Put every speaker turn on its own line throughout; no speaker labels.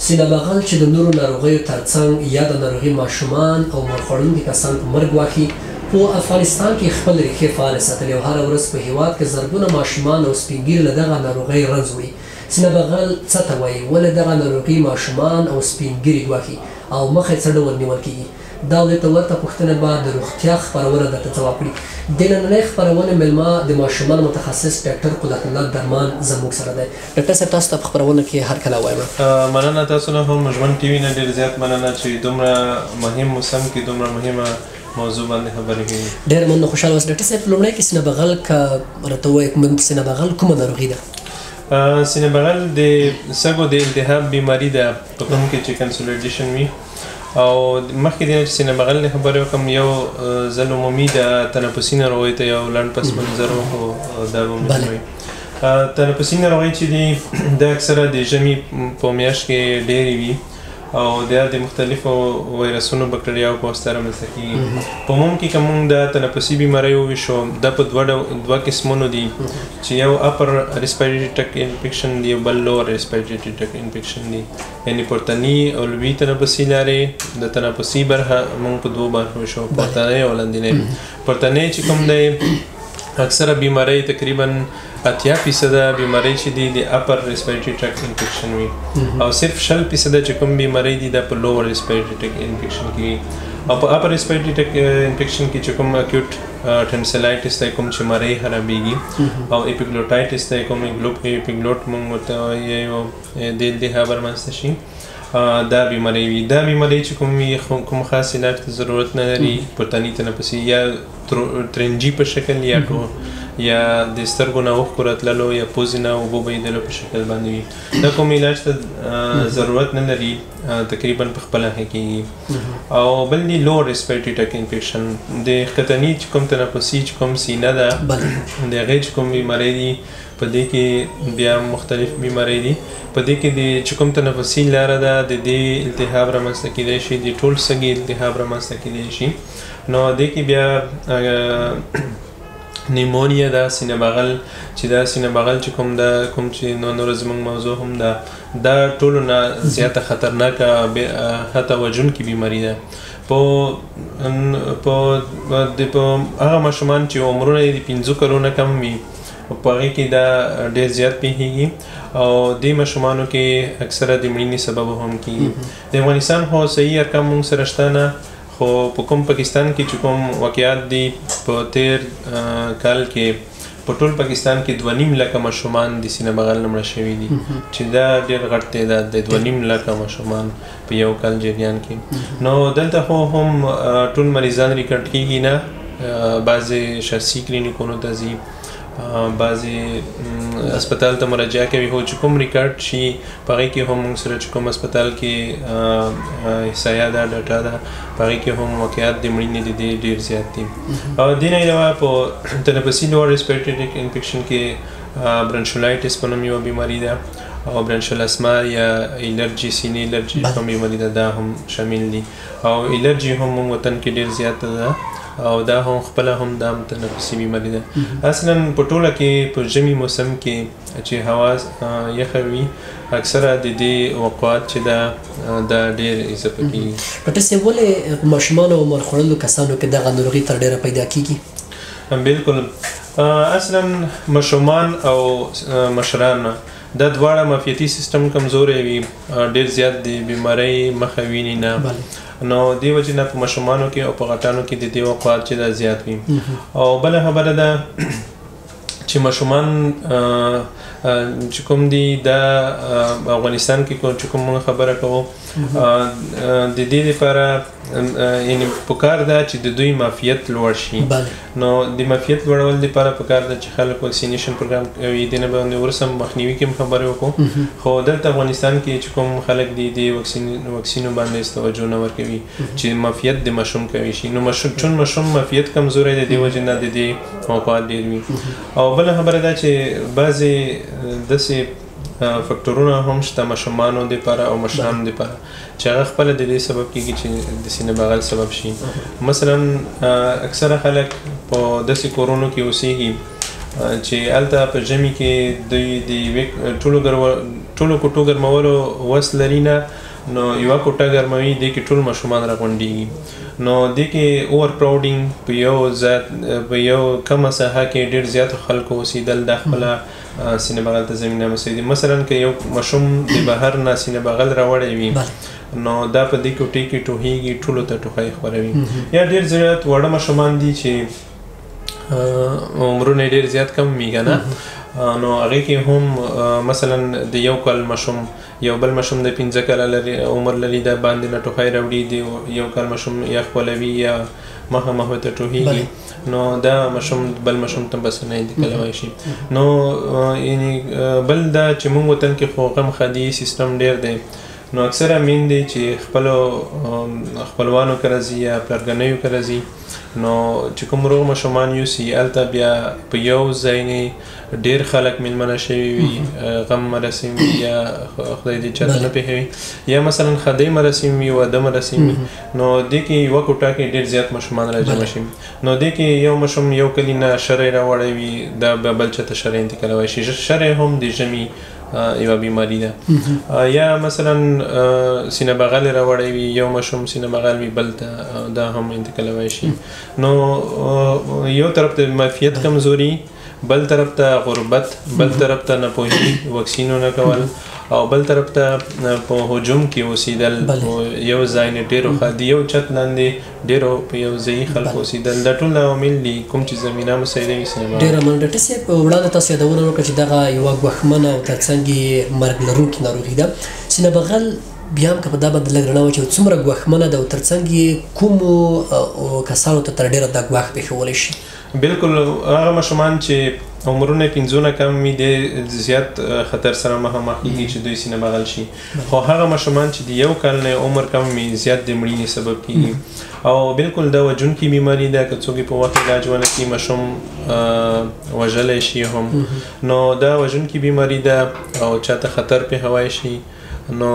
سینه بغل چې د نورو ناروغیو ترڅنګ یاده ناروغي ماشومان او مور خوړونکي کسان په مرګ ګواښي، په افغانستان کې خپل ریښې فعالې ساتلې او هره ورځ په هیواد کې زرګونه ماشومان او سپین ږیري له دغه ناروغۍ رنځ وړي. سینه بغل څه ته وایي؟ ولې دغه ناروغي ماشومان او سپین ږیري ګواښي او مخه یې څه ډول نیول کیږي؟ دا او دې ته ورته پوښتنه به د روغتیا خپرونه درته ځواب کړي. د نننۍ خپرونې مېلمه د ماشومانو متخصص ډاکټر قدرت الله درمان زموږ سره دی. ډاکټر صاحب، تاسو ته په خپرونه کې هرکلی وایم.
مننه تاسو نه هم، ژوند ټي وي نه ډېر زیات مننه چې دومره مهم موسم کې دومره مهمه موضوع باندې خبرې کوي.
ډېره مننه، خوشحاله اوسئ. ډاکټر صاحب، لومړی کې سینه بغل که راته ووایې، سینه بغل کومه ناروغي ده؟
سینه بغل د سږو د التهاب بیماری ده، په کوم کې چې consolidation وي. او مخکې دې نه چې سینه بغل نه خبرې وکړم، یو ځل عمومي د تنفسي ناروغۍ ته یو لنډ پس منظر وکړو، دا به مهم وي. تنفسي ناروغۍ چې دي، دا اکثره د ژمي په میاشت کې ډېرې وي او دا د مختلفو ویروسونو، بکټریاو په واسطه رامنځته کېږي. په عموم کې که موږ د تنفسي بیمارۍ وویشو، دا په دوه قسمونو دي، چې یو upper respiratory tract infection دی او بل lower respiratory tract infection دی. یعنی پورتنی او لوی تنفسي لارې د تنفسي برخه موږ په دوو برخو ویشو، پورتنی او لاندینی. پورتنی چې کوم دی، اکثره بیمارۍ، تقریبا 80% بیمارۍ چې دي، د upper respiratory tract infection وي او صرف 20% چې کوم بیمارۍ دي، دا په lower respiratory tract infection کې وي. او په upper respiratory tract infection کې چې کوم acute tonsillitis دی، کوم چې مرۍ خرابېږي، او epiglottitis دی، کوم epiglottis مونږ ورته وایو، د التهاب رامنځته شي، دا بیمارۍ وي. دا بیمارۍ چې کوم وي، کوم خاص علاج ته ضرورت نه لري. پورتني تنفسي یا ترنجي په شکل یا د سترګو نه اوښکو راتللو یا پوزې نه اوبو بهېدلو په شکل باندې وي. دا کوم علاج ته ضرورت نه لري، تقریبا په خپله ښه کېږي. او بل دی lower respiratory tract infection، د ښکتني چې کوم تنفسي چې کوم سینه ده، د هغې چې کوم بیمارۍ دي، په دې کې بیا مختلف بیمارۍ دي. په دې کې د چې کوم تنفسي لاره ده، د دې التهاب رامنځته کېدای شي، د ټول سږي التهاب رامنځته کېدای شي. نو دې کې بیا pneumonia ده، سینه بغل چې دا سینه بغل چې کوم ده، کوم چې نو نور زموږ موضوع هم ده، دا ټولو نه زیاته خطرناکه، حتی وژونکې بیماري ده. په په د په هغه ماشومان چې عمرونه یې د 5 کلونو کم وي، په هغې کې دا ډېر زیات پیښیږي او دې ماشومانو کې اکثره د مړینې سبب هم کیږي. د افغانستان خو صحیح ارقام موږ سره شته نه، خو په کوم پاکستان کې چې کوم واقعات دي، په تیر کال کې په ټول پاکستان کې 2.5 لکه ماشومان د سینه بغل نه مړه شوي دي، چې دا ډېر غټ تعداد دی، 2.5 لکه ماشومان په یو کال جریان کې. نو دلته خو هم ټول مریضان ریکارډ کیږي نه، بعضې شخصي کلینیکونو ته ځي، بعضې هسپتال ته مراجعه کوي، خو چې کوم ریکارډ شي، په هغې کې هم موږ سره چې کوم هسپتال کې احصایه ده، ډاټا ده، په هغې کې هم واقعات د مړینې د دې ډېر زیات دي. او دې نه علاوه په تنفسي lower respiratory infection کې bronchiolitis په نوم یوه بیماري ده او bronchial asthma یا الرجي، سینې الرجي کوم بیماري ده، دا هم شامل دي. او الرجي هم موږ وطن کې ډېر زیاته ده او دا هم خپله هم دا هم تنفسي بیماري ده. اصلا په ټوله کې په ژمي موسم کې چې هوا یخه وي، اکثره د دې وقوعات چې ده، دا ډېر اضافه کېږي.
ډاکټر صاحب، ولې په ماشومانو او عمر خوړلو کسانو کې دغه ناروغي تر ډېره پیدا کیږي؟
بالکل، اصلا ماشومان او مشران دا دواړه معافیتي سیستم کمزوری وي، ډېر زیات د بیمارۍ مخه ویني نه. نو دې وجې نه په ماشومانو کې او په غټانو کې د دې وقوعات چې دا زیات وي. او بله خبره ده چې ماشومان چې کوم دي، دا افغانستان کې چې کوم موږ خبره کوو، د دې لپاره یعنی پکار ده چې د دوی معافیت لوړ شي. نو د معافیت لوړول لپاره پکار ده چې خلک vaccination پروګرام کوي. دې نه باندې ورسم مخنیوي کې هم خبرې وکړو، خو دلته افغانستان کې چې کوم خلک دي، د واکسینو باندې توجه نه ورکوي چې معافیت د ماشوم قوي شي. نو ماشوم چون ماشوم معافیت کمزوری دی، دې وجې نه د دې وقوعات ډېر وي. او بله خبره ده چې بعضې داسې فکټورونه هم شته ماشومانو دپاره او مشرانو دپاره چې هغه خپله د دې سبب کېږي چې د سینه بغل سبب شي. مثلا اکثره خلک په داسې کورونو کې اوسېږي چې هلته په ژمي کې دوی د ټولو کوټو ګرمولو وس لري نه، نو یوه کوټه ګرموي، دې کې ټول ماشومان راغونډېږي. نو دې کې اوور کراوډینګ په یو ځای په یو کمه ساحه کې ډېر زیاتو خلکو اوسېدل، دا خپله سینه بغل ته زمینه مساعدوي. مثلا که یو ماشوم د بهر نه سینه بغل راوړی وي، نو دا په دې کوټې کې ټوهېږي، ټولو ته ټوخی خوروي. یا ډېر زیات واړه ماشومان دي چې عمرونه یې ډېر زیات کم وي که نه، نو هغې کې هم مثلا د یو کال ماشوم یو بل ماشوم د 5 کاله لري عمر لري، د باندې نه ټوخی راوړي، د یو کال ماشوم یا خپلوي یا مخامخ ورته ټوهېږي، نو دا ماشوم بل ماشوم ته بس نه انتقالولی شي. نو یعنی بل دا چې موږ وطن کې خو غم ښادي سیستم ډېر دی، نو اکثره میندې چې خپلو خپلوانو کره ځي یا پلرګنیو کره ځي، نو چې کوم روغ ماشومان یوسي هلته بیا په یو ځای نه ډېر خلک میلمنه شوي وي، غم مراسم وي یا خدای دې چاته نه پېښوي، یا مثلا ښادۍ مراسم وي، واده مراسم وي، نو دې کې یوه کوټه کې ډېر زیات ماشومان راجمع شي. نو دې کې یو ماشوم یو کلي نه شری راوړی وي، دا به بل چاته شری انتقالولی شي. شری هم د ژمي یوه بیماري ده. یا مثلا سینه بغل راوړی وي، یو ماشوم سینه بغل وي بل ته دا هم انتقالولی شي. نو یو طرف ته معافیت کمزوري، بل طرف ته غربت، بل طرف ته ناپوهي، واکسینونه کول، او بل طرف ته په هجوم کې اوسېدل، یو ځای نه ډېرو د یو چت لاندې ډېرو په یو ځای خلکو اوسېدل، دا ټول عوامل دي کوم چې زمینه مساعده وي سینه بغل.
ډېره مننه ډاکټر صاحب. وړاندې تاسو یادونه وکړه چې دغه یوه ګواښمنه او ترڅنګ یې مرګ لرونکې ناروغي ده. سینه بغل بیا هم که په دا باندې لږ رڼا واچوو، څومره ګواښمنه ده او ترڅنګ یې کومو کسانو ته تر ډېره دا ګواښ پېښولی شي؟
بالکل، هغه ماشومان چې عمرونه 5 نه کم وي د زیات خطر سره مخامخ کېږي چې دوی سینه بغل شي، خو هغه ماشومان چې د یو کال نه عمر کم وي زیات د مړینې سبب کېږي. او بالکل دا وژونکې بیماري ده، که څوک یې په وخت علاج ونه کړي ماشوم وژلی شي هم. نو دا وژونکې بیماري ده او چاته خطر پېښوی شي. نو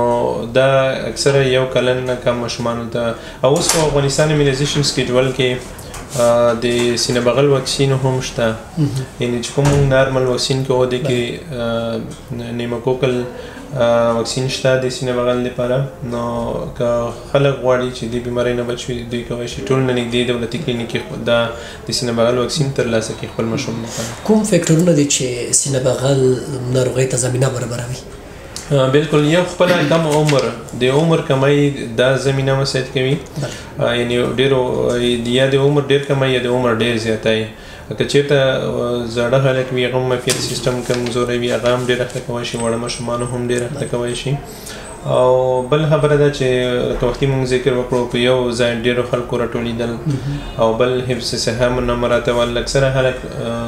دا اکثره یو کلن نه کم ماشومانو ته. او اوس په افغانستان immunization schedule کې د سینه بغل واکسین هم شته، یعنی چې کوم موږ نارمل واکسین کوو دې کې نیموکوکل واکسین شته د سینه بغل لپاره. نو که خلک غواړي چې دې بیمارۍ نه بچ وي، دوی کولی شي ټول نه نږدې دولتي کلینیک کې دا د سینه بغل واکسین ترلاسه کړي خپل ماشوم لپاره.
کوم فکټورونه دي چې سینه بغل ناروغۍ ته زمینه برابروي؟
بالکل، یو خپله کم عمر، د عمر کمی دا زمینه مساعد کوي، یعنی ډېرو یا د عمر ډېر کمی یا د عمر ډېر زیاتی. که چېرته زاړه خلک وي هغه هم معافیت سیستم کمزوری وي، هغه هم ډېر اخته کولی شي، واړه ماشومانو هم ډېر اخته کولی شي. او بل خبره ده چې لکه وختي موږ ذکر وکړو په یو ځای ډېرو خلکو راټولېدل، او بل حفظ صحه نه مراعتول. اکثره خلک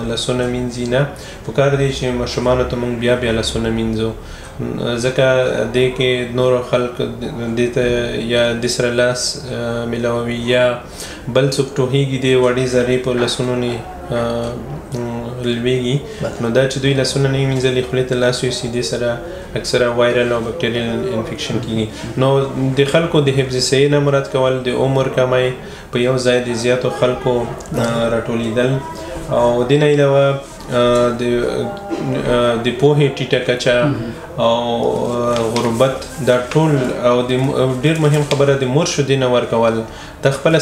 لاسونه مینځي نه، پکار دی چې ماشومانو ته موږ بیا بیا لاسونه مینځو، ځکه دې کې نورو خلک دې ته یا دې سره لاس میلاوي یا بل څوک ټوهېږي، دې وړې ذرې په لاسونو نه لوېږي. نو دا چې دوی لاسونه نه مینځلي خولې ته لاس یوسي، دې سره اکثره وایرل او بکټریل انفیکشن کېږي. نو د خلکو د حفظ صحې نه مراد کول، د عمر کمی، په یو ځای د زیاتو خلکو راټولېدل، او دې نه علاوه د پوهې ټیټه کچه او غربت، دا ټول. او د ډېر مهم خبره د مور شیدې نه ورکول، دا خپله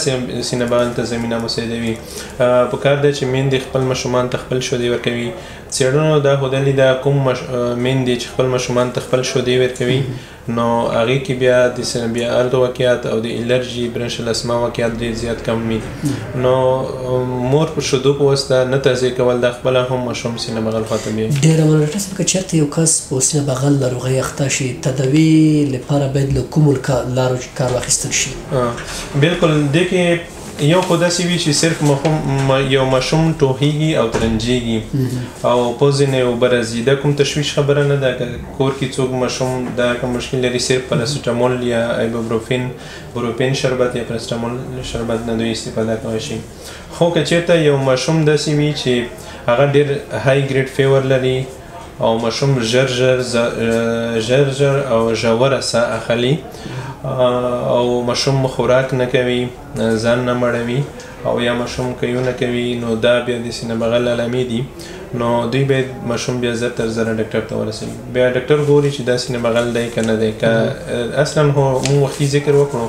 سینه بغل ته زمینه مساعدوي. په کار ده چې میندې خپل ماشومان ته خپل شیدې ورکوي. څېړنو دا ښودلې ده کوم میندې چې خپل ماشومان ته خپل شیدې ورکوي، نو هغې کې بیا د سینه بغل واقعات او د الرژي برنشل اسما واقعات ډېر زیات کم وي. نو مور په شیدو په واسطه نه تغذیه کول دا خپله هم ماشوم سینه بغل خواته بیایي.
ډېره مننه ډاکټر صاحب. که چېرته یو کس په سینه بغل ناروغۍ اخته شي، تداوي لپاره باید له کومو لارو کار واخیستل شي؟
بالکل، دې کې یو خو داسې وي چې صرف یو ماشوم ټوهېږي او ترنجېږي او پوزې نه یې اوبه راځي، دا کوم تشویش خبره نه ده. که کور کې څوک ماشوم دا کوم مشکل لري، صرف پاراسیټامول یا ایبوبروفین بروپین شربت یا پاراسیټامول شربت نه دوی استفاده کولی شي. خو که چېرته یو ماشوم داسې وي چې هغه ډېر های ګریډ فیور لري او ماشوم ژر ژر ژر ژر او ژوره ساه اخلي او ماشوم خوراک نه کوي، ځان نه مړوي او یا ماشوم کیونه کوي، نو دا بیا د سینه بغل علامې دي. نو دوی باید ماشوم بیا زر تر زره ډاکټر ته ورسوي. بیا ډاکټر ګوري چې دا سینه بغل دی که نه دی. که اصلا هو موږ وختي ذکر وکړو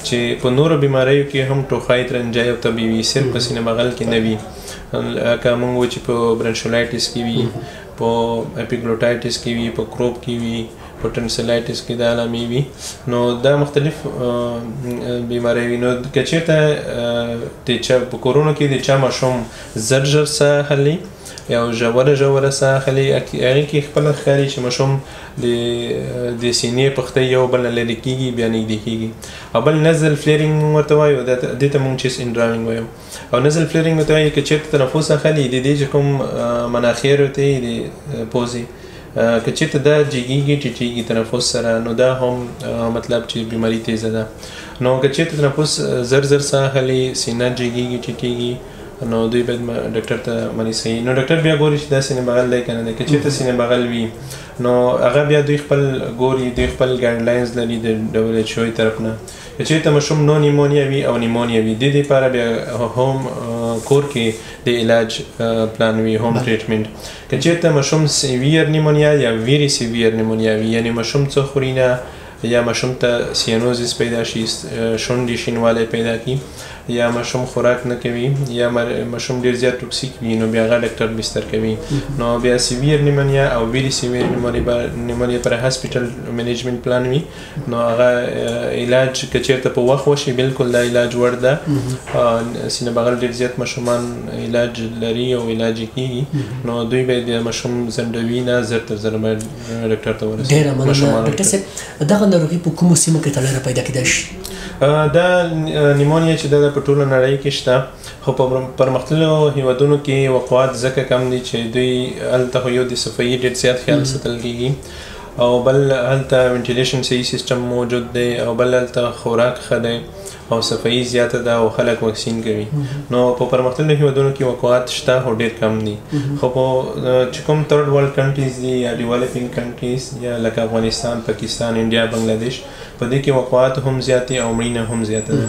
چې په نورو بیماریو کې هم ټوخی، ترنجی او تبې وي، صرف په سینه بغل کې نه وي. که موږ وایو چې په برنشولایټس کې وي، په اپیګلوټایټس کې وي، په کروپ کې وي، په ټنسلایټس کې دا علامې وي، نو دا مختلف بیمارۍ وي. نو که چېرته د چا په کورونو کې د چا ماشوم زر ژر ساه اخلي او ژوره ژوره ساه اخلي، هغې کې خپله ښکاري چې ماشوم د سینې پښتۍ یو بل نه لرې کېږي بیا نږدې کېږي. او بل nasal flaring موږ ورته وایو، دې ته موږ chest indrawing وایو. او nasal flaring ورته وایي که چېرته تنفس اخلي د دې چې کوم مناخیر ورته د پوزې که چېرته دا جګېږي ټیټېږي تنفس سره، نو دا هم مطلب چې بیماري تیزه ده. نو که چېرته تنفس زر زر ساه اخلي، سینه جګېږي ټیټېږي، نو دوی باید ډاکټر ته مریض کوي. نو ډاکټر بیا ګوري چې دا سینه بغل دی که نه دی. که چېرته سینه بغل وي نو هغه بیا دوی خپل ګوري، دوی خپل guidelines لري د WHO طرف نه. که چېرته ماشوم no pneumonia وي او pneumonia وي، د دې لپاره بیا home کور کې د علاج پلان وي، home treatment. که چېرته ماشوم severe pneumonia یا very severe pneumonia وي، یعنی ماشوم څه خوري نه، یا ماشوم ته cyanosis پیدا شي، شونډې شینوالی پیدا کړي، یا ماشوم خوراک نه کوي، یا ماشوم ډیر زیات toxic وي، نو بیا هغه ډاکټر بستر کوي. نو بیا severe pneumonia او very severe pneumonia پر hospital management plan وي. نو هغه علاج که چېرته په وخت وشي بالکل دا علاج وړ ده. سینه بغل ډیر زیات ماشومان علاج لري او علاج یې کېږي، نو دوی باید د ماشوم ځنډوي نه، زر تر زره باید ډاکټر ته ورسوي.
ډېره مننه ډاکټر صاحب. دغه ناروغي په کومو سیمو کې تر ډېره پیدا کېدای شي؟
دا pneumonia چې دا په ټوله نړۍ کې شته، خو په پرمختللو هیوادونو کې وقوعات ځکه کم دي چې دوی هلته خو یو د صفایي ډېر زیات خیال ساتل کېږي، او بل هلته ventilation صحیح سیستم موجود دی، او بل هلته خوراک ښه دی او صفایي زیاته ده او خلک واکسین کوي. نو په پرمختللو هیوادونو کې وقوعات شته خو ډېر کم دي. خو په چې کوم third world countries دي یا developing countries یا لکه افغانستان، پاکستان، انډیا، بنګلادیش، په دې کې وقوعات هم زیات دي او مړینه هم زیاته ده.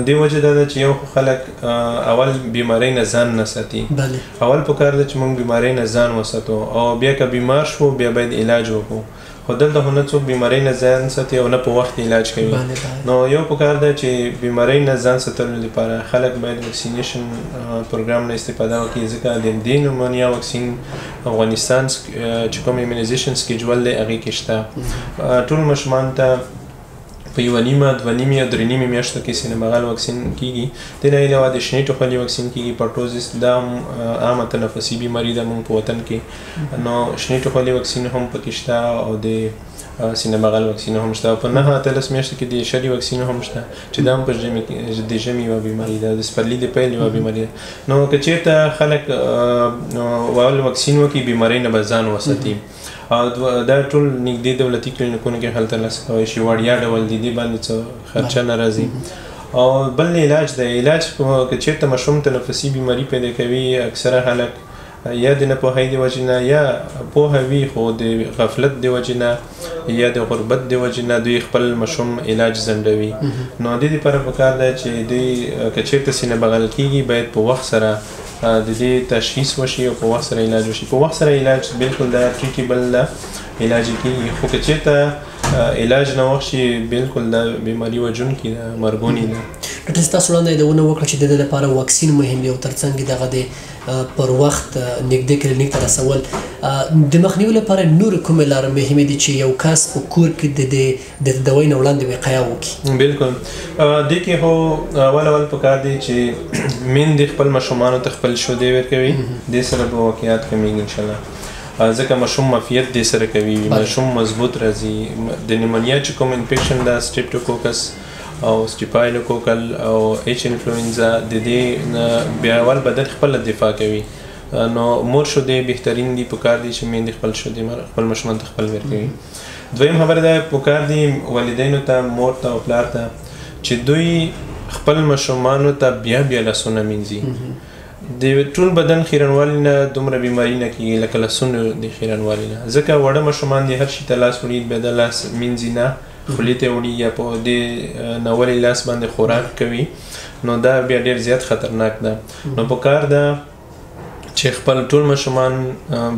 دې وجه دا ده چې یو خو خلک اول بیمارۍ نه ځان نه ساتي. اول پکار ده چې موږ بیمارۍ نه ځان وساتو، او بیا که بیمار شو بیا باید علاج وکړو. خو دلته خو نه څوک بیمارۍ نه ځان ساتي او نه په وخت علاج کوي. نو یو پکار ده چې بیمارۍ نه ځان ساتلو لپاره خلک باید vaccination پروګرام نه استفاده وکړي، ځکه د دې pneumonia واکسین افغانستان چې کوم immunization schedule دی هغې کې شته. ټول ماشومان ته په یوه نیمه، دوه نیمې او درې نیمې میاشتو کې سینه بغل واکسین کېږي. دې نه علاوه د شنې ټوخلي واکسین کېږي، pertussis دا هم عامه تنفسي بیماري ده موږ په وطن کې، نو شنې ټوخلي واکسین هم پکې شته او د سینه بغل واکسین هم شته. په 9 18 میاشتو کې د شري واکسین هم شته چې دا هم په ژمي کې د ژمي یوه بیماري ده، د سپرلي د پیل یوه بیماري ده. نو که چېرته خلک اول واکسین وکړي بیمارۍ نه به ځان وساتي. او دا ټول نږدې دولتي کلینیکونو کې هلته ترلاسه کولی شي، وړیا ډول دي، دې باندې څه خرچه نه راځي. او بل علاج دی، علاج که چېرته ماشوم تنفسي بیماري پیدا کوي، اکثره خلک یا د نه پوهۍ د وجې نه یا پوهه وي خو د غفلت د وجې نه یا د غربت د وجې نه دوی خپل ماشوم علاج ځنډوي. نو د دې لپاره پکار ده چې دوی که چېرته سینه بغل کېږي باید په وخت سره د دې تشخیص وشي او په وخت سره علاج وشي. په وخت سره علاج بالکل دا treatable ده، علاج کېږي. خو که چېرته علاج نه وخت شي بالکل دا بیماري وژونکې ده، مرګونې ده.
ډاکټر تاسو وړاندې یادونه وکړه چې د دې لپاره واکسین مهم دی او ترڅنګ دغه د پر وخت نږدې کلینیک ته رسول. د مخنیوي لپاره نورې کومې لارې مهمې دي چې یو کس په کور کې د دې د تداوۍ نه وړاندې وقایه وکړي؟
بالکل، دې کې خو اول اول پکار دی چې میندې خپل ماشومانو ته خپل شودې ورکوي، دې سره به واقعیات کمېږي انشاءالله. ځکه ماشوم معافیت دې سره کوي، ماشوم مضبوط راځي. د pneumonia چې کوم infection ده، streptococcus او staphylococcal او H influenza، د دې بیا اول بدن خپله دفاع کوي. نو مور شودې بهترین دي، پکار دي چې میندې خپل شودې خپل ماشومان ته خپل ورکوي. دویم خبره ده پکار دي والدینو ته، مور ته او پلار ته چې دوی خپل ماشومانو ته بیا بیا لاسونه مینځي. د ټول بدن خیرنوالي نه دومره بیماري نه کېږي لکه لاسونو د خیرنوالي نه، ځکه واړه ماشومان دي هر شي ته لاس وړي، بیا د لاس مینځي نه، خولې ته وړي یا په دې نولې لاس باندې خوراک کوي، نو دا بیا ډېر زیات خطرناک ده. نو پکار ده چې خپل ټول ماشومان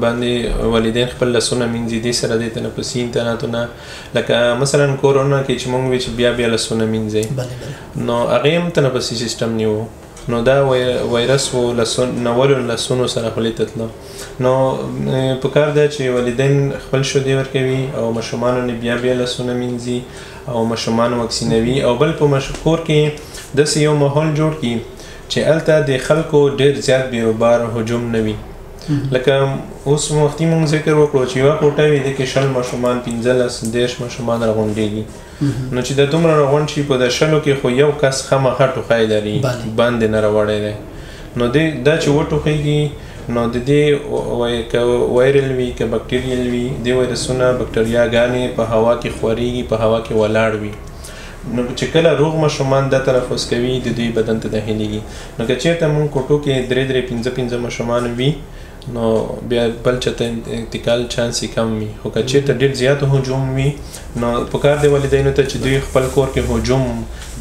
باندې والدین خپل لاسونه مینځي، دې سره د تنفسي انتاناتو نه، لکه مثلا کورونا کې چې مونږ وی چې بیا بیا لاسونه مینځي، نو هغې هم تنفسي سیستم نیو، نو دا وایرس و نولو لاسونو سره خولې ته تلو. نو پکار ده چې والدین خپل شودې ورکوي او ماشومانو نه بیا بیا لاسونه مینځي او ماشومان واکسینوي. او بل په کور کې داسې یو ماحول جوړ کړي چې هلته د خلکو ډېر زیات بیروبار هجوم نه وي. لکه اوس وختي مونږ ذکر وکړو چې یوه کوټه وي، دې کې 20 ماشومان، 15 30 ماشومان راغونډېږي. نو چې دا دومره راغونډ شي په دا 20 کې خو یو کس خامخا ټوخی لري، باندې نه راوړی دی. نو دا چې وټوخېږي نو د دې که وایرل وي که بکټریل وي، دې وایرسونه بکټریاګانې په هوا کې خورېږي، په هوا کې ولاړ وي. نو چې کله روغ ماشومان دا تنفس کوي د دوی بدن ته داخلېږي. نو که چېرته مونږ کوټو کې 3 3 5 5 ماشومان وي نو بیا بل چاته انتقال چانس یې کم وي. خو که چېرته ډېر زیات هجوم وي نو پکار دی والدینو ته چې دوی خپل کور کې هجوم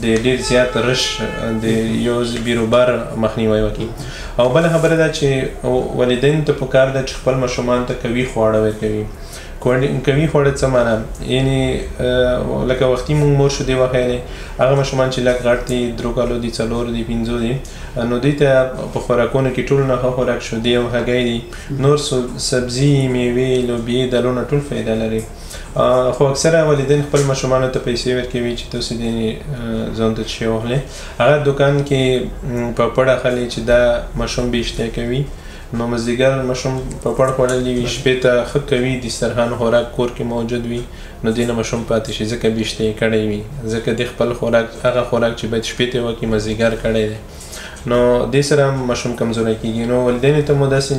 د ډېر زیات رش د یو بیروبار مخنیوی وکړي. او بله خبره ده چې والدینو ته پکار ده چې خپل ماشومان ته قوي خواړه ورکوي. قوي خواړه څه معنا؟ یعنې لکه وختي مونږ مور شودې وښیلې، هغه ماشومان چې لږ غټ دي، 3 کالو دي، 4 دي، 5 دي، نو دوی ته په خوراکونو کې ټول نه ښه خوراک شودې او هګۍ دي، نور سبزي، میوې، لوبیې، دالونه ټول فایده لري. خو اکثره والدین خپل ماشومانو ته پیسې ورکوي چې تاسو دې ځان ته څه واخلئ. هغه دوکان کې پاپړ اخلي چې دا ماشوم بې اشتها کوي، نو مازدیګر ماشوم پاپړ خوړلی وي، شپې ته ښه کوي دسترخوان خوراک کور کې موجود وي، نو دې نه ماشوم پاتې شي ځکه بې اشتها یې کړی وي، ځکه دې خپل خوراک هغه خوراک چې باید شپې ته وکړي مازدیګر کړی دی، نو دې سره ماشوم کمزوری کېږي. نو والدینو ته مو داسې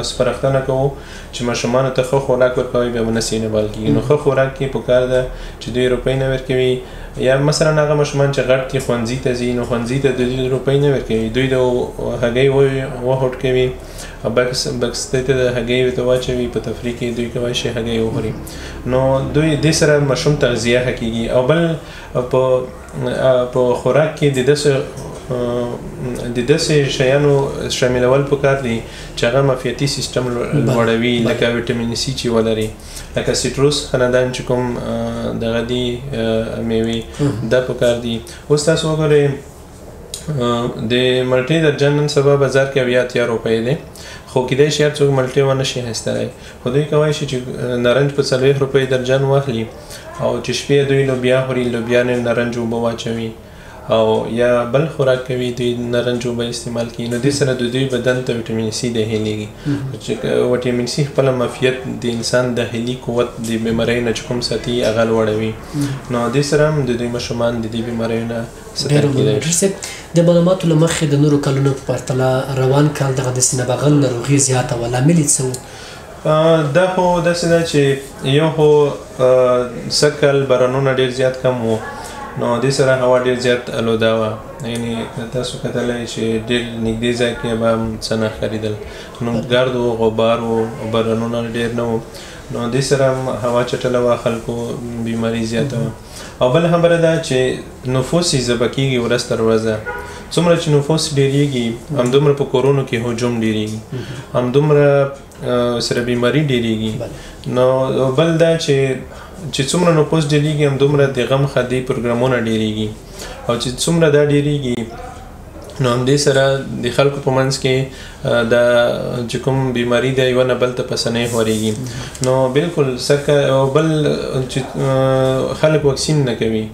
سپارښتنه کوو چې ماشومانو ته ښه خوراک ورکوي، بیا به نه سینه بال کېږي. نو ښه خوراک کې پکار ده چې دوی روپۍ نه ورکوي، یا مثلا هغه ماشومان چې غټ دي ښوونځي ته ځي، نو ښوونځي ته د دوی روپۍ نه ورکوي، دوی د هګۍ وهوټ کوي، بکس ته د هګۍ ورته واچوي، په تفریح کې دوی کوای شي هګۍ وخوري. نو دوی دې سره ماشوم تغذیه ښه کېږي. او بل په خوراک کې د داسې شیانو شاملول پکار دي چې هغه معافیتي سیستم لوړوي، لکه ویټامین سي چې ولري، لکه سیټروس خاندان چې کوم دغه دي میوې، دا پکار دي. اوس تاسو وګورئ د مالټې درجن نن سبا بازار کې 70 روپۍ دی، خو کیدای شي هر څوک مالټې ونه شي اخیستلی، خو دوی کوای شي چې نارنج په 40 روپۍ درجن واخلي او چې شپې دوی لوبیا خوري، لوبیا نه نارنج اوبه واچوي او یا بل خوراک کوي، دوی نارنج اوبه استعمال کوي. نو دې سره د دوی بدن ته ویټامین سي داخلېږي، چې ویټامین سي خپله معافیت د انسان داخلي قوت د بیماریو نه چې کوم ساتي هغه لوړوي. نو دې سره هم د دوی ماشومان د دې بیماریو نه ساتل کېدای شي.
د معلوماتو له مخې د نورو کلونو په پرتله روان کال دغه د سینه بغل ناروغي زیاته وه، لامل یې څه و؟
دا خو داسې ده چې یو خو سږ کال بارانونه ډېر زیات کم وو، نو دې سره هوا ډېر زیات الوده وه، یعنې تاسو کتلی چې ډېر نږدې ځای کې به هم څه نه ښکارېدل، نو ګرد و، غبار و، بارانونه ډېر نه وو، نو دې سره هم هوا چټله وه، خلکو بیماري زیاته وه. او بله خبره ده چې نفوس یې ضبع کېږي ورځ تر ورځه، څومره چې نفوس ډېرېږي همدومره په کورونو کې هجوم ډېرېږي، همدومره سره بیماري ډېرېږي. نو بل دا چې څومره نفوس ډېرېږي همدومره د غم ښادۍ پروګرامونه ډېرېږي، او چې څومره دا ډېرېږي نو همدې سره د خلکو په منځ کې دا چې کوم بیماري ده یوه نه بل ته په اسانۍ خورېږي. نو بالکل سکه او بل چې خلک واکسین نه کوي،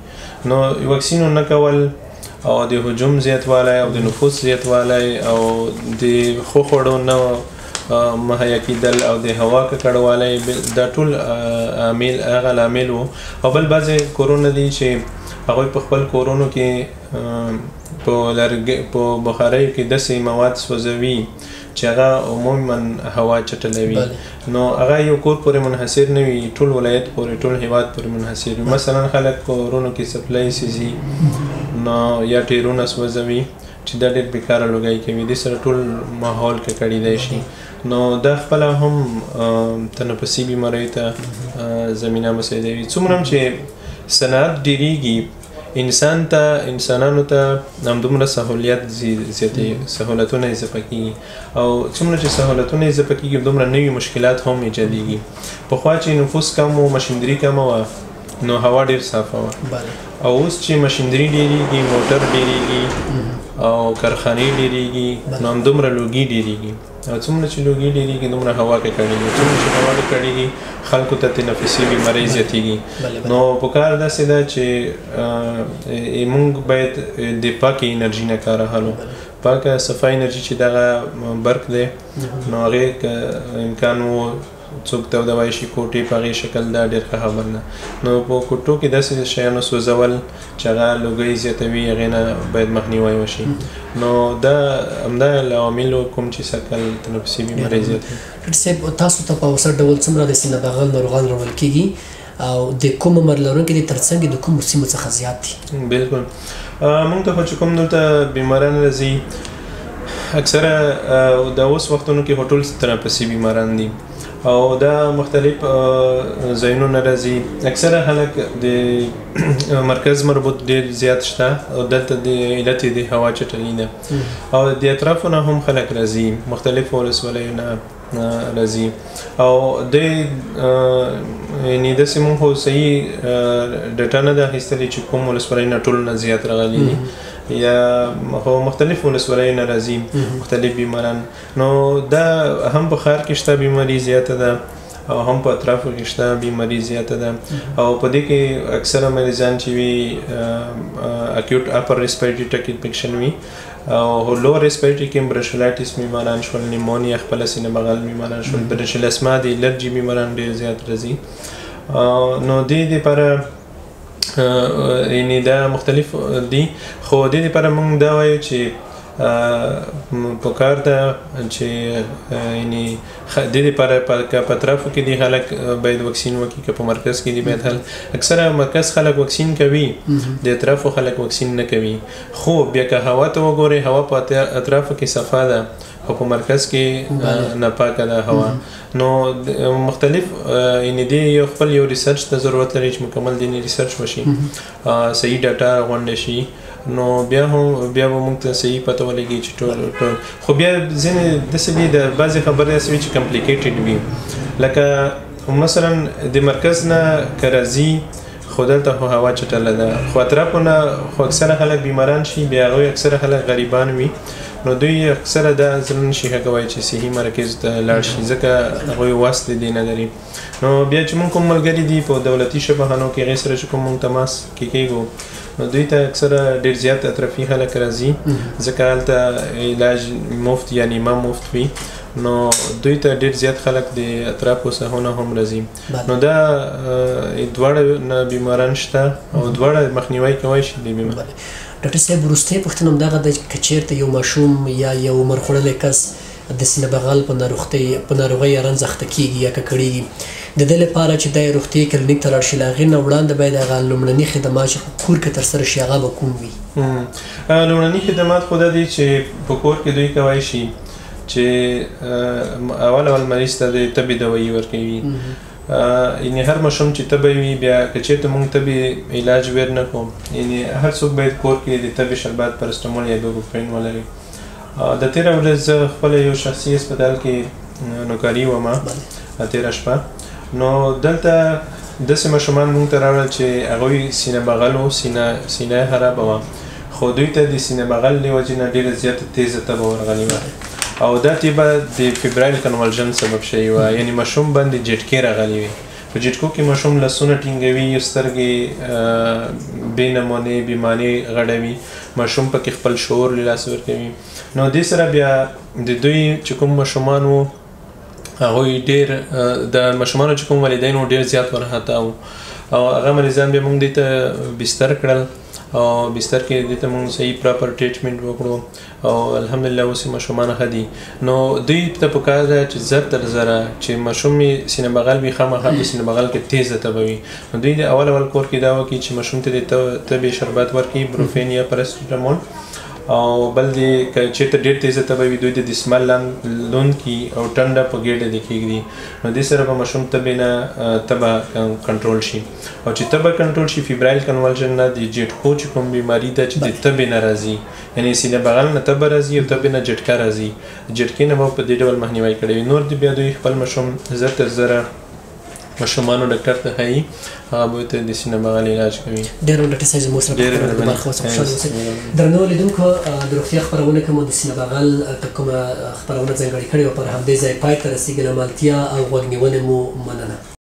نو واکسین نه کول او د هجوم زیاتوالی او د نفوس زیاتوالی او د ښو خوړو نه مهیا کېدل او د هوا ککړوالی، دا ټول عامل هغه لامل و. او بل بعضې کورونه دي چې هغوی په خپل کورونو کې په بخاریو کې داسې مواد سوځوي چې هغه عموما هوا چټلوي، نو هغه یو کور پورې منحصر نه وي، ټول ولایت پورې، ټول هیواد پورې منحصر وي. مثلا خلک کورونو کې سپلای سیزي نو یا ټیرونه سوځوي چې دا ډېر بېکاره لوګی کوي، دې سره ټول ماحول ککړېدای شي. نو دا خپله هم تنفسي بیماریو ته زمینه مساعدوي. څومره هم چې صنعت ډېرېږي، انسان ته، انسانانو ته همدومره سهولیت زیاتې سهولتونه اضافه کېږي، او څومره چې سهولتونه اضافه کېږي دومره نوي مشکلات هم ایجادېږي. پخوا چې نفوس کم و، مشیندري کمه وه، نو هوا ډېر صافه وه. او اوس چې مشیندري ډېرېږي، موټر ډېرېږي او کارخانې ډېرېږي، نو همدومره لوګي ډېرېږي، او څومره چې لوګي ډېرېږي دومره هوا ککړېږي، څومره چې هوا ککړېږي خلکو ته تنفسي بیمارۍ زیاتېږي. نو په کار داسې ده چې موږ باید د پاکې انرژي نه کار اخلو، پاکه صفا انرژي چې دغه برق دی، نو هغې که امکان و څوک تودوی شي کوټې په هغې شکل، دا ډېر ښه خبر ده. نو په کوټو کې داسې شیانو سوځول چې هغه لوګۍ زیاتوي، هغې نه باید مخنیوی وشي. نو دا همدا عوامل کوم چې سږ کال تنفسي بیمارۍ زیاتوي.
ډاکټر صاحب، تاسو ته په اوسط ډول څومره د سینه بغل ناروغان راوړل کېږي او د کوم عمر لرونکي دي، ترڅنګ د کومو سیمو څخه زیات دي؟
بالکل، موږ ته خو چې کوم دلته بیماران راځي اکثره د اوس وختونو کې هوټل تنفسي بیماران دي، او دا مختلف ځایونو نه راځي. اکثره خلک د مرکز مربوط ډېر زیات شته، او دلته د علت یې د هوا چټلي ده، او د اطرافو نه هم خلک راځي، مختلفو ولسوالیو نه راځي. او د یعنې داسې مونږ خو صحیح ډاټا نه ده اخیستلې چې کوم ولسوالۍ نه ټولو نه زیات راغلي دي، یا خو مختلف ولسوالیو نه راځي مختلف بیماران. نو دا هم په ښار کې شته بیماري زیاته ده، او هم په اطرافو کې شته بیماري زیاته ده. او په دې کې اکثره مریضان چې وي acute upper respiratory tract infection وي، او lower respiratory کې bronchiolitis بیماران شول، pneumonia خپله سینه بغل بیماران شول، bronchial asthma د الرجي بیماران ډېر زیات راځي. نو دې دپاره یعنې دا مختلف دي. خو دې دپاره موږ دا وایو چې په کار ده چې یعنې دې دپاره که په اطرافو کې دي خلک باید واکسین وکړي، که په مرکز کې دي باید خلک، اکثره مرکز خلک واکسین کوي، د اطرافو خلک واکسین نه کوي. خو بیا که هوا ته وګورئ، هوا په اطرافو کې صفا ده، خو په مرکز کې ناپاکه ده هوا. نو مختلف یعنې دې یو خپل یو research ته ضرورت لري چې مکمل دیني research وشي، صحیح ډاټا غونډه شي، نو بیا هم بیا به موږ ته صحیح پته ولګي چې ټول ټول. خو بیا ځینې داسې دي، د بعضې خبرې داسې وي چې complicated وي، لکه مثلا د مرکز نه که راځي خو دلته خو هوا چټله ده، خو اطرافو نه خو اکثره خلک بیماران شي، بیا هغوی اکثره خلک غریبان وي، نو دوی اکثره دا زړه نه شي ښه کوی چې صحي مراکزو ته لاړ شي، ځکه هغوی وس د دې نه لري. نو بیا چې موږ کوم ملګري دي په دولتي شفاخانو کې، هغې سره چې کوم موږ تماس کې کېږو، نو دوی ته اکثره ډېر زیات اطرافي خلک راځي، ځکه هلته علاج مفت یا نیمه مفت وي، نو دوی ته ډېر زیات خلک د اطرافو ساحو نه هم راځي. نو دا دواړه نه بیماران شته او دواړه مخنیوی کوی شي د بیمار.
ډاکټر صاحب، وروستۍ پوښتنه هم دغه ده که چېرته یو ماشوم یا یو عمر خوړلی کس د سینه بغل په ناروغۍ یا رنځ اخته کېږي یا ککړېږي، د دې لپاره چې دی روغتیايي کلینیک ته لاړ شي، له هغې نه وړاندې باید هغه لومړني خدمات چې په کور کې ترسره شي هغه به کوم وي؟
لومړني خدمات خو دا دي چې په کور کې دوی کوی شي چې اول اول مریض ته د تبې دوایي ورکوي. یعنې هر ماشوم چې تبه وي، بیا که چېرته موږ تبې علاج ور نه کړو، یعنې هر څوک باید کور کې د تبې شربت، پاراسټامول یا ایبوپروفین ولري. د تېره ورځ زه خپله یو شخصي هسپتال کې نوکاري وم تېره شپه، نو دلته داسې ماشومان موږ ته راوړل چې هغوی سینه بغل و، سینه یې خرابه وه، خو دوی ته د سینه بغل له وجې نه ډېره زیاته تېزه تبه ورغلې وه، او دا تبه د febrile convulsion سبب شوې وه، یعنې ماشوم باندې جټکې راغلې وې. په جټکو کې ماشوم لاسونه ټینګوي، سترګې بې نمونې بې معنې غړوي، ماشوم پکې خپل شعور له لاسه ورکوي. نو دې سره بیا د دوی چې کوم ماشومان وو هغوی ډېر د ماشومانو چې کوم والدین وو ډېر زیات ورخطا وو، او هغه مریضان بیا موږ دې ته بستر کړل، او بستر کې دې ته موږ صحیح proper treatment وکړو، او الحمدلله اوس یې ماشومان ښه دي. نو دوی ته پکار ده چې زر تر زره چې ماشوم یې سینه بغل وي، خامخا په سینه بغل کې تېزه تبه وي، نو دوی د اول اول کور کې دا وکړي چې ماشوم ته د تبې شربت ورکړي، بروفین یا پاراسټامول، او بل دی که چېرته ډېر تیزه تبه وي، دوی د دستمال لوند کړي او ټنډه په ګېډه دې کېږدي، نو دې سره به ماشوم تبې نه تبه کنټرول شي. او چې تبه کنټرول شي، فیبرایل کنولژن نه د جټکو چې کوم بیماري ده چې د تبې نه راځي، یعنی سینه بغل نه تبه راځي او تبې نه جټکه راځي، جټکې نه به په دې ډول مخنیوی کړی وي. نور دې بیا دوی خپل ماشوم زر تر زره ماشومانو ډاکټر ته ښایي، هغه به ورته د سینه بغل علاج کوي.
ډېر ډاکټر صاحب زموږ سره
ډېره
په
مهرباني.
برخه اوسه، خوشحاله اوسئ. درنو لیدونکو، د روغتیا خپرونه کې مو د سینه بغل ته کومه خپرونه ځانګړې کړې وه، پر همدې ځای پای ته رسېږي. له ملتیا او غوږ نیونې مو مننه.